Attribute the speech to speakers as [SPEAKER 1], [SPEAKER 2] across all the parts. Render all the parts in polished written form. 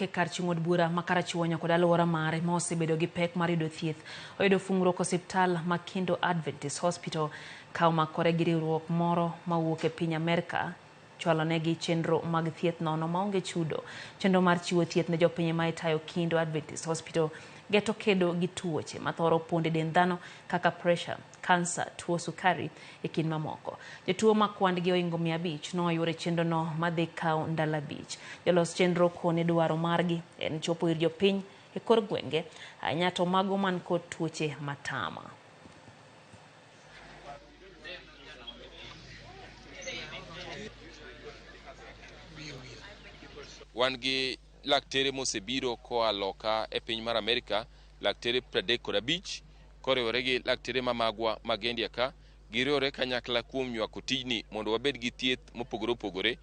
[SPEAKER 1] E kar chung' od bura ma Karachuonyo kod alwora mare ma osebedo gi pek mar yudo thieth oyudo fungruok osiptal ma Kindo Adventist Hospital ka omakore gi riwruok moro mawuok e piny Amerka chwalonegi chenro mag thieth nono maonge chudo. Chenro mar chiwo thieth ne jopiny ma itayo Kindo Adventist Hospital geto kedo gi tuoche mathoro pondo e dend dhano kaka pressure, kansa, tuo sukari e kind mamoko. Jotuo ma kwand gi ohingo 500 noyuor e chenrono madhi kawo ndalo 5. Jolos chenro kone dwaro margi en chopo ir jopiny e kor gwenge, ahinya to mago man kod tuoche matama.
[SPEAKER 2] Wan gi laktere mosebiro koa loka e piny mar Amerika, laktere 35 koriwore gi laktere mamagwa mag India ka, giriwore kanyakla kuom nywako tijni mondo wabed gi thieth mopogore opogore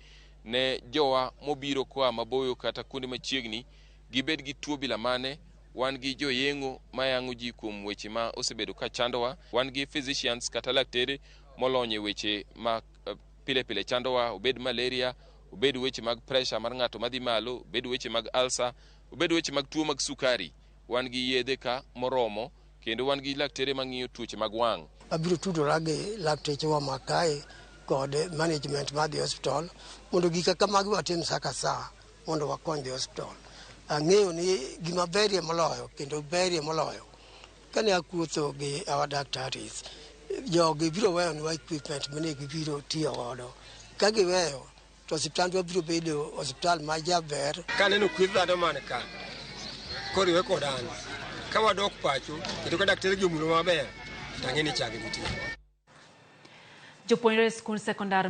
[SPEAKER 2] ne jowa mobiro koa maboyo kata kuonde machiegni, gibed gi tuo bila mane. Wan gi joyeng'o mayang'o ji kuom weche ma osebedo ka chandowa. Wan gi physicians kata laktere molony e weche ma pile pile chandowa, obed malaria, obed weche mag pressure mar ng'ato madhi malo, obed weche mag ulcer, obed weche mag tuo mag sukari. Wan gi yedhe ka moromo kendo wan gi laktere mang'iyo tuoche mag wang'.
[SPEAKER 3] Abiro tudora gi laktechewa ma kae kod management mar the hospital mondo gik kaka magi watim sa ka sa mondo wakony the hospital. Ang'eyo ni gima berie moloyo kendo berie moloyo kane akuotho gi our daktaris, jogi biro weyonwa equipment mane gibiro tiyo godo. Ka giweyo to osiptandwa biro bedo osiptal ma jaber.
[SPEAKER 4] Kaneno kweth dhano man ka koriwe kod an, ka wadok pacho kendo ka daktari gi omulo maber, to ang'e ni chang nitie.
[SPEAKER 1] Jopuonjre e skund sekondar